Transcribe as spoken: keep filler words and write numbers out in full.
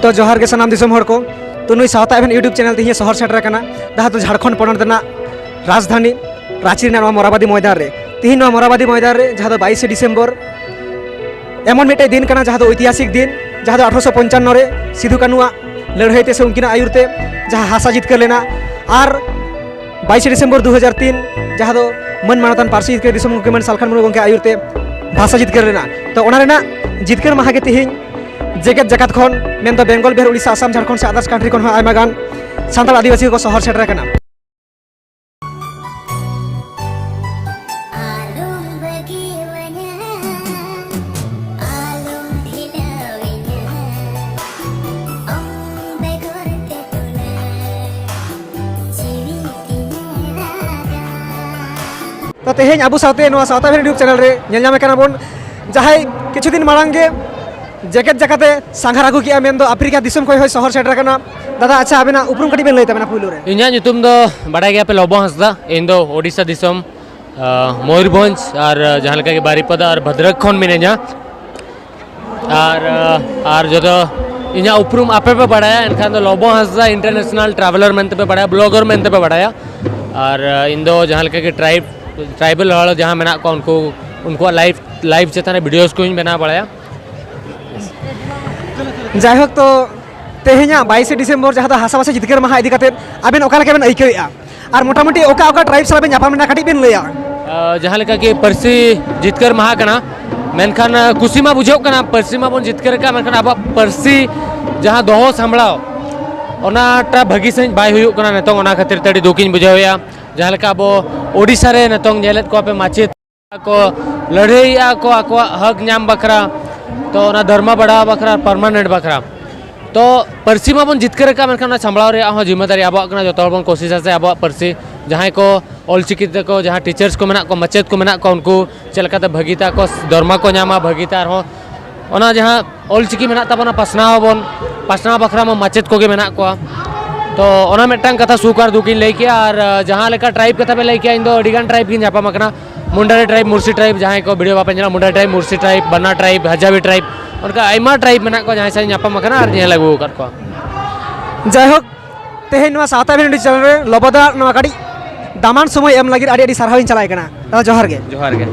ᱛᱚ ᱡᱚᱦᱟᱨ ᱜᱮ ᱥᱟᱱᱟᱢ ᱫᱤᱥᱚᱢ ᱦᱚᱲ ᱠᱚ᱾ ᱛᱚ ᱱᱩᱭ ᱥᱟᱶᱛᱟ ᱮᱵᱷᱮᱱ YouTube ᱪᱮᱱᱮᱞ ᱛᱮ ᱤᱧ ᱥᱚᱦᱚᱨ ᱥᱮᱴᱮᱨ ᱟᱠᱟᱱᱟ, ᱡᱟᱦᱟᱸ ᱫᱚ ᱡᱷᱟᱲᱠᱷᱚᱸᱰ ᱯᱚᱱᱚᱛ ᱨᱮᱱᱟᱜ ᱨᱟᱡᱽᱫᱷᱟᱱᱤ ᱨᱟᱸᱪᱤ ᱨᱮᱱᱟᱜ ᱱᱚᱣᱟ ᱢᱚᱨᱟᱵᱟᱫᱤ ᱢᱚᱭᱫᱟᱱ ᱨᱮ᱾ ᱛᱤᱦᱤᱧ ᱱᱚᱣᱟ ᱢᱚᱨᱟᱵᱟᱫᱤ ᱢᱚᱭᱫᱟᱱ ᱨᱮ, ᱡᱟᱦᱟᱸ ᱫᱚ ᱵᱟᱭᱤᱥᱮ ᱰᱤᱥᱮᱢᱵᱚᱨ, ᱮᱢᱚᱱ ᱢᱤᱫᱴᱮᱡ ᱫᱤᱱ ᱠᱟᱱᱟ ᱡᱟᱦᱟᱸ ᱫᱚ ᱳᱭᱛᱤᱦᱟᱥᱤᱠ ᱫᱤᱱ, ᱡᱟᱦᱟᱸ ᱫᱚ ᱟᱴᱷᱨᱚᱥᱚ ᱯᱚᱧᱪᱟᱱᱱᱚ ᱨᱮ ᱥᱤᱫᱷᱩ ᱠᱟᱹᱱᱩᱣᱟᱜ ᱞᱟᱹᱲᱦᱟᱹᱭ ᱛᱮ ᱥᱮ ᱩᱱᱠᱤᱱᱟᱜ ᱟᱹᱭᱩᱨ ᱛᱮ ᱡᱟᱦᱟᱸ ᱦᱟᱥᱟ ᱡᱤᱛᱠᱟᱹᱨ ᱞᱮᱱᱟ᱾ ᱟᱨ ᱵᱟᱭᱤᱥᱮ ᱰᱤᱥᱮᱢᱵᱚᱨ ᱫᱩ ᱦᱟᱡᱟᱨ ᱛᱤᱱ, ᱡᱟᱦᱟᱸ ᱫᱚ ᱢᱟᱹᱱ ᱢᱟᱱᱚᱛᱟᱱ ᱯᱟᱹᱨᱥᱤ ᱡᱤᱛᱠᱟᱹᱨ ᱫᱤᱥᱚᱢ ᱜᱚᱢᱠᱮ ᱢᱟᱹᱱ ᱥᱟᱞᱠᱷᱟᱱ ᱢᱩᱨᱢᱩ ᱜᱚᱢᱠᱮ ᱟᱹᱭᱩᱨ ᱛᱮ ᱵᱷᱟᱥᱟ ᱡᱤᱛᱠᱟᱹᱨ ᱞᱮᱱᱟ᱾ ᱛᱚ ᱚᱱᱟ ᱨᱮᱱᱟᱜ ᱡᱤᱛᱠᱟᱹᱨ ᱢᱟᱦᱟ ᱜᱮ ᱛᱤᱦᱤᱧ ᱡᱮᱜᱮᱛ ᱡᱟᱠᱟᱛ ᱠᱷᱚᱱ, ᱢᱮᱱᱫᱚ ᱵᱮᱝᱜᱚᱞ, ᱵᱤᱦᱟᱨ, ᱩᱲᱤᱥᱥᱟ, ᱟᱥᱟᱢ, ᱡᱷᱟᱲᱠᱷᱚᱸᱰ ᱥᱮ others country ᱠᱷᱚᱱ ᱦᱚᱸ ᱟᱭᱢᱟ ᱜᱟᱱ ᱥᱟᱱᱛᱟᱲ ᱟᱹᱫᱤᱵᱟᱹᱥᱤ ᱠᱚᱠᱚ ᱥᱚᱦᱚᱨ ᱥᱮᱴᱮᱨ ᱟᱠᱟᱱᱟ᱾ ᱟᱞᱚᱢ ᱵᱟᱹᱜᱤᱣᱟᱹᱧᱟ, ᱟᱞᱚᱢ ᱰᱷᱤᱞᱟᱹᱣᱤᱧᱟ, ᱟᱢ ᱵᱮᱜᱚᱨ ᱛᱮ ᱛᱩᱞᱟᱹ ᱡᱤᱣᱤ ᱛᱤᱧᱮ ᱨᱟᱜᱟ᱾ ᱛᱚ ᱛᱮᱦᱮᱧ ᱟᱵᱚ ᱥᱟᱶᱛᱮ ᱱᱚᱣᱟ ᱥᱟᱶᱛᱟ ᱵᱷᱮᱨ YouTube ᱪᱮᱱᱮᱞ ᱨᱮ ᱧᱮᱞ ᱧᱟᱢᱮ ᱠᱟᱱᱟ ᱵᱚᱱ ᱡᱟᱦᱟᱸᱭ ᱠᱤᱪᱷᱩ ᱫᱤᱱ ᱢᱟᱲᱟᱝ ᱜᱮ ᱡᱮᱜᱮᱛ ᱡᱟᱠᱟᱛᱮ ᱥᱟᱸᱜᱷᱟᱨ ᱟᱹᱜᱩ ᱠᱮᱜᱼᱟ, ᱢᱮᱱᱫᱚ ᱟᱯᱷᱨᱤᱠᱟ ᱫᱤᱥᱚᱢ ᱠᱷᱚᱱ ᱦᱚᱸᱭ ᱥᱚᱦᱚᱨ ᱥᱮᱴᱮᱨ ᱟᱠᱟᱱᱟ᱾ ᱫᱟᱫᱟ, ᱟᱪᱪᱷᱟ, ᱟᱵᱮᱱᱟᱜ ᱩᱯᱨᱩᱢ ᱠᱟᱹᱴᱤᱡ ᱵᱮᱱ ᱞᱟᱹᱭ ᱛᱟᱵᱮᱱᱟ ᱯᱩᱭᱞᱩ ᱨᱮ? ᱤᱧᱟᱹᱜ ᱧᱩᱛᱩᱢ ᱫᱚ ᱵᱟᱰᱟᱭ ᱜᱮᱭᱟᱯᱮ, ᱞᱚᱵᱚ ᱦᱟᱸᱥᱫᱟ᱾ ᱤᱧ ᱫᱚ ᱳᱰᱤᱥᱟ ᱫᱤᱥᱚᱢ, ᱟᱸ, ᱢᱚᱭᱩᱨᱵᱷᱚᱸᱡᱽ ᱟᱨ, ᱟᱸ, ᱡᱟᱦᱟᱸ ᱞᱮᱠᱟ ᱜᱮ ᱵᱟᱨᱤᱯᱟᱫᱟ ᱟᱨ ᱵᱷᱟᱫᱨᱟᱠ ᱠᱷᱚᱱ ᱢᱤᱱᱟᱹᱧᱟ᱾ ᱟᱨ, ᱟᱸ, ᱟᱨ ᱡᱚᱛᱚ ᱤᱧᱟᱹᱜ ᱩᱯᱨᱩᱢ ᱟᱯᱮ ᱯᱮ ᱵᱟᱲᱟᱭᱟ, ᱮᱱᱠᱷᱟᱱ ᱫᱚ ᱞᱚᱵᱚ ᱦᱟᱸᱥᱫᱟ international traveller ᱢᱮᱱᱛᱮ ᱯᱮ ᱵᱟᱲᱟᱭᱟ, blogger ᱢᱮᱱᱛᱮ ᱯᱮ ᱵᱟᱲᱟᱭᱟ᱾ ᱟᱨ, ᱟᱸ, ᱤᱧ ᱫᱚ ᱡᱟᱦᱟᱸ ᱞᱮᱠᱟ ᱜᱮ tribe, tribal ᱦᱚᱲ ᱡᱟᱦᱟᱸ ᱢᱮᱱᱟᱜ ᱠᱚᱣᱟ, ᱩᱱᱠᱩ, ᱩᱱᱠᱩᱣᱟᱜ life, life ᱪᱮᱛᱟᱱ ᱨᱮ videos ᱠᱚᱧ ᱵᱮᱱᱟᱣ ᱵᱟᱲᱟᱭᱟ᱾ ᱡᱟᱭᱦᱳᱠ, ᱛᱚ ᱛᱮᱦᱮᱧᱟᱜ ᱵᱟᱭᱤᱥᱮ ᱰᱤᱥᱮᱢᱵᱚᱨ, ᱡᱟᱦᱟᱸ ᱫᱚ ᱦᱟᱥᱟᱵᱷᱟᱥᱤ ᱡᱤᱛᱠᱟᱹᱨ ᱢᱟᱦᱟ ᱤᱫᱤ ᱠᱟᱛᱮᱫ ᱟᱵᱮᱱ ᱚᱠᱟ ᱞᱮᱠᱟ ᱵᱮᱱ ᱟᱹᱭᱠᱟᱹᱣᱮᱫᱼᱟ? ᱟᱨ ᱢᱚᱴᱟᱢᱩᱴᱤ ᱚᱠᱟ ᱚᱠᱟ tribe ᱥᱟᱞᱟᱜ ᱵᱮᱱ ᱧᱟᱯᱟᱢ ᱮᱱᱟ, ᱠᱟᱹᱴᱤᱡ ᱵᱮᱱ ᱞᱟᱹᱭᱟ? ᱟᱸ, ᱡᱟᱦᱟᱸ ᱞᱮᱠᱟ ᱠᱤ ᱯᱟᱹᱨᱥᱤ ᱡᱤᱛᱠᱟᱹᱨ ᱢᱟᱦᱟ ᱠᱟᱱᱟ, ᱢᱮᱱᱠᱷᱟᱱ, ᱟᱸ, ᱠᱩᱥᱤ ᱢᱟ ᱵᱩᱡᱷᱟᱹᱜ ᱠᱟᱱᱟ, ᱯᱟᱹᱨᱥᱤ ᱢᱟᱵᱚᱱ ᱡᱤᱛᱠᱟᱹᱨ ᱟᱠᱟᱫ, ᱢᱮᱱᱠᱷᱟᱱ ᱟᱵᱚᱣᱟᱜ ᱯᱟᱹᱨᱥᱤ ᱡᱟᱦᱟᱸ ᱫᱚᱦᱚ ᱥᱟᱢᱵᱲᱟᱣ, ᱚᱱᱟᱴᱟ ᱵᱷᱟᱹᱜᱤ ᱥᱟᱺᱦᱤᱡ ᱵᱟᱭ ᱦᱩᱭᱩᱜ ᱠᱟᱱᱟ ᱱᱤᱛᱚᱝ᱾ ᱚᱱᱟ ᱠᱷᱟᱹᱛᱤᱨ ᱛᱮ ᱟᱹᱰᱤ ᱫᱩᱠᱤᱧ ᱵᱩᱡᱷᱟᱹᱣᱮᱫᱼᱟ᱾ ᱡᱟᱦᱟᱸ ᱞᱮᱠᱟ ᱟᱵᱚ ᱳᱰᱤᱥᱟ ᱨᱮ ᱱᱤᱛᱚᱝ ᱧᱮᱞᱮᱫ ᱠᱚᱣᱟ ᱯᱮ, ᱢᱟᱪᱮᱫ ᱠᱚ ᱞᱟᱹᱲᱦᱟᱹᱭᱮᱫᱼᱟ ᱠᱚ ᱟᱠᱚᱣᱟᱜ ᱦᱚᱠ ᱧᱟᱢ ᱵᱟᱠᱷᱨᱟ, ᱛᱚ ᱚᱱᱟ ᱫᱷᱚᱨᱢᱟ ᱵᱟᱲᱦᱟᱣ ᱵᱟᱠᱷᱨᱟ, permanent ᱵᱟᱠᱷᱨᱟ᱾ ᱛᱚ ᱯᱟᱹᱨᱥᱤ ᱢᱟᱵᱚᱱ ᱡᱤᱛᱠᱟᱹᱨ ᱟᱠᱟᱫ, ᱢᱮᱱᱠᱷᱟᱱ ᱚᱱᱟ ᱥᱟᱢᱵᱲᱟᱣ ᱨᱮᱭᱟᱜ ᱦᱚᱸ ᱡᱤᱢᱢᱟᱹᱫᱟᱨᱤ ᱟᱵᱚᱣᱟᱜ ᱠᱟᱱᱟ᱾ ᱡᱚᱛᱚ ᱦᱚᱲ ᱵᱚᱱ ᱠᱳᱥᱤᱥᱟ ᱥᱮ ᱟᱵᱚᱣᱟᱜ ᱯᱟᱹᱨᱥᱤ, ᱡᱟᱦᱟᱸᱭ ᱠᱚ ᱚᱞᱪᱤᱠᱤ ᱛᱮᱠᱚ, ᱡᱟᱦᱟᱸ teachers ᱠᱚ ᱢᱮᱱᱟᱜ ᱠᱚᱣᱟ, ᱢᱟᱪᱮᱫ ᱠᱚ ᱢᱮᱱᱟᱜ ᱠᱚᱣᱟ, ᱩᱱᱠᱩ ᱪᱮᱫ ᱞᱮᱠᱟᱛᱮ ᱵᱷᱟᱹᱜᱤ ᱛᱮ ᱟᱠᱚ ᱫᱷᱚᱨᱢᱟ ᱠᱚ ᱧᱟᱢᱟ, ᱵᱷᱟᱹᱜᱤ ᱛᱮ ᱟᱨᱦᱚᱸ ᱚᱱᱟ ᱡᱟᱦᱟᱸ ᱚᱞᱪᱤᱠᱤ ᱢᱮᱱᱟᱜ ᱛᱟᱵᱚᱱᱟ, ᱯᱟᱥᱱᱟᱣ ᱟᱵᱚᱱ, ᱯᱟᱥᱱᱟᱣ ᱵᱟᱠᱷᱨᱟ ᱢᱟ ᱢᱟᱪᱮᱫ ᱠᱚᱜᱮ ᱢᱮᱱᱟᱜ ᱠᱚᱣᱟ᱾ ᱛᱚ ᱚᱱᱟ ᱢᱤᱫᱴᱟᱝ ᱠᱟᱛᱷᱟ ᱥᱩᱠ ᱟᱨ ᱫᱩᱠ ᱤᱧ ᱞᱟᱹᱭ ᱠᱮᱜᱼᱟ᱾ ᱟᱨ, ᱟᱸ, ᱡᱟᱦᱟᱸ ᱞᱮᱠᱟ tribe ᱠᱟᱛᱷᱟ ᱯᱮ ᱞᱟᱹᱭ ᱠᱮᱜᱼᱟ, ᱤᱧ ᱫᱚ ᱟᱹᱰᱤ ᱜᱟᱱ tribe ᱜᱤᱧ ᱧᱟᱯᱟᱢ ᱟᱠᱟᱱᱟ᱾ ᱢᱩᱱᱰᱟᱨᱤ tribe, ᱢᱩᱨᱥᱤ tribe, ᱡᱟᱦᱟᱸᱭ ᱠᱚ video ᱵᱟᱯᱮ ᱧᱮᱞᱟ, ᱢᱩᱱᱰᱟᱨᱤ tribe, ᱢᱩᱨᱥᱤ tribe, ᱵᱟᱱᱟ tribe, ᱦᱟᱡᱟᱵᱤ tribe, ᱚᱱᱠᱟ ᱟᱭᱢᱟ ᱴᱨᱟᱭᱤᱵᱽ ᱢᱮᱱᱟᱜ ᱠᱚᱣᱟ, ᱡᱟᱦᱟᱸᱭ ᱥᱟᱶ ᱧᱟᱯᱟᱢ ᱟᱠᱟᱱᱟ ᱟᱨ ᱧᱮᱞ ᱟᱹᱜᱩ ᱟᱠᱟᱫ ᱠᱚᱣᱟ᱾ ᱡᱟᱭᱦᱳᱠ, ᱛᱮᱦᱮᱧ ᱱᱚᱣᱟ ᱥᱟᱶᱛᱟ ᱵᱷᱮᱱᱰᱩ ᱪᱮᱱᱮᱞ ᱨᱮ ᱞᱚᱵᱚᱫᱟ ᱱᱚᱣᱟ ᱠᱟᱹᱴᱤᱡ ᱫᱟᱢᱟᱱ ᱥᱚᱢᱚᱭ ᱮᱢ ᱞᱟᱹᱜᱤᱫ ᱟᱹᱰᱤ ᱟᱹᱰᱤ ᱥᱟᱨᱦᱟᱣ ᱤᱧ ᱪᱟᱞᱟᱭ ᱠᱟᱱᱟ᱾ ᱫᱟᱫᱟ, ᱡᱚᱦᱟᱨ ᱜᱮ᱾ ᱡᱚᱦᱟᱨ ᱜᱮ᱾